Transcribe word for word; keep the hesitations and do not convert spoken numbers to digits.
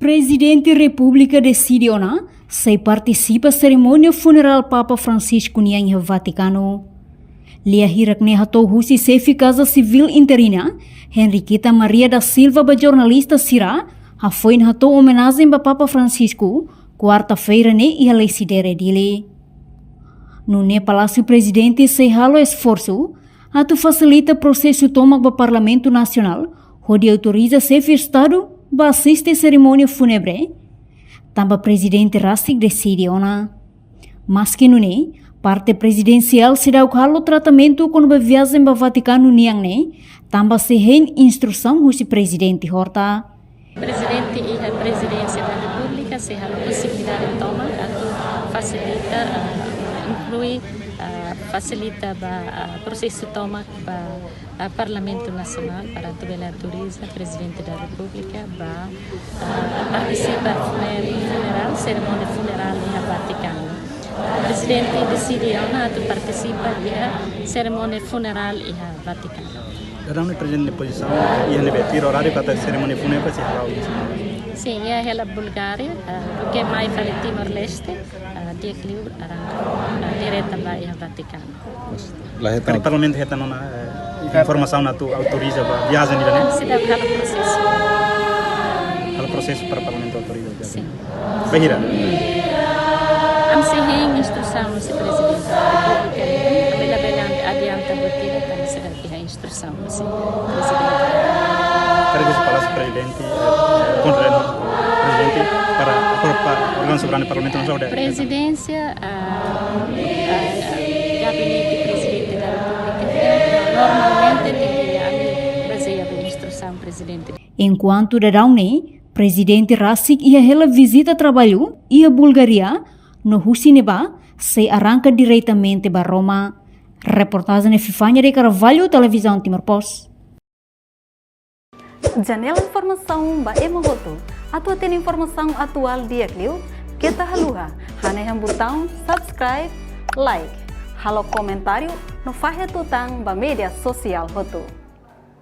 Prezidente Repúblika deside ona sei partisipa serimónia funerál Papa Francisco nian iha Vatikanu. Lia hirak ne'e hato'o husi xefe Kaza Sivíl interina, Henriqueta Maria da Silva, ba jornalista sira, hafoin hato'o omenajen ba Papa Francisco, kuarta-feira ne'e iha Lecidere, Dili. Nune'e Palásiu Prezidente sei halo esforsu atu fasilita prosesu tomak ba Parlamentu Nasionál, hodi autoriza xefe Estadu ba asiste serimónia fúnebre, tanba prezidente rasik deside ona. Maske nune'e, parte prezidensiál seidauk halo tratamentu kona-ba viajen ba Vatikanu nian ne'e, tanba sei hein instrusaun husi Prezidente Horta. Prezidente iha Prezidénsia da Repúblika sei halo posibilidade tomak atu fasilita, ah, inklui, ah, fasilita ba, ah, prosesu tomak ba, ah, Parlamentu Nasionál para atu bele autoriza Prezidente da Repúblika ba, ah, partisipa funer-, funerál, serimónia funerál iha Vatikanu. Prezidente deside ona atu partisipa iha serimónia funerál iha Vatikanu. Daudaun ne'e prezidente nia pozisaun iha ne'ebé, tuir oráriu katak serimónia fúnebre sei hala'o? Sin, iha hela Bulgária, ah, duké mai fali Timor-Leste, ah, di'ak liu arranka, ah, direta ba iha Vatikanu. La hetan. Karik Parlamentu hetan ona, eh, informasaun atu autoriza ba viajen ida-ne'e? Seidauk halo prosesu. Halo prosesu para Parlamentu autoriza viajen? Sin. Bainhira? Ami sei hein instrusaun husi Prezidente da Repúblika, ami labele adianta buat ida tanba seidauk iha instrusaun husi Prezidente. Karik husi Palásiu Prezidente, eh, kontra no Prezidente para, para órgaun soberanu Parlamentu Nasionál? Prezidénsia, ah, ah, Gabinete Prezidente da Repúblika, normalmente tenke ami bazeia ba instrusaun Prezidente. Enkuantu daudaun ne'e, prezidente rasik iha hela vizita traballu iha Bulgária, no husi ne'ebá sei arranka diretamente ba Roma. Reportajen Epifania de Carvalho, Televizaun Timor Post. Janela informasaun ba ema hotu. Atu hatene informasaun atuál di'ak liu, keta haluha hanehan butaun subscribe, like, halo komentáriu no fahe tutan ba média sosiál hotu.